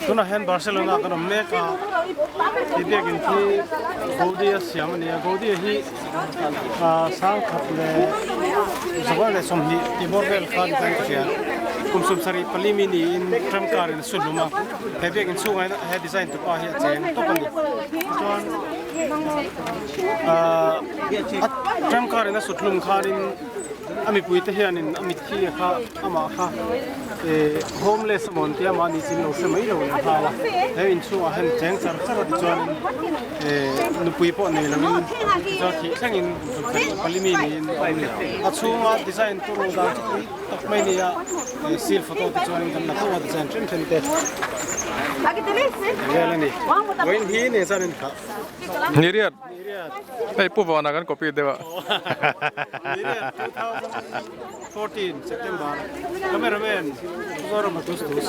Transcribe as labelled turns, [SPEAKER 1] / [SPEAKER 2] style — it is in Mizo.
[SPEAKER 1] Tunah hian Barcelona kan awm mek a, he biakinn hi Gaudi a siam a ni a, Gaudi hi ah sangkhat leh zawa leh 20 tih bawr vel kha ni khan ka hria. Kum 74 mi niin tram car in a su hlum a, he biakinn chhungah hian he design tupa hi a cheng tawp a ni. Tichuan ah a tram car in a sut hlum khanin a mipuite hianin a mitthi kha amah kha eh homeless a mawn tia mahni chin lo hre mai lo leh nghal a he inchhungah hian cheng char char a tichuanin eh nupui pawh nei loin tichuan thih thlengin palimi niin a awm a a chhunga design turu dan chu pui tak mai a ni a eh seal photo te chuanin kan la tho a design then then te vel a ni vawiin hi nen chuan in thlah.
[SPEAKER 2] Niriat. Hei Pu Vana kan copy deuh a.
[SPEAKER 1] Niriat 2014 September cameraman Zoram Atustus.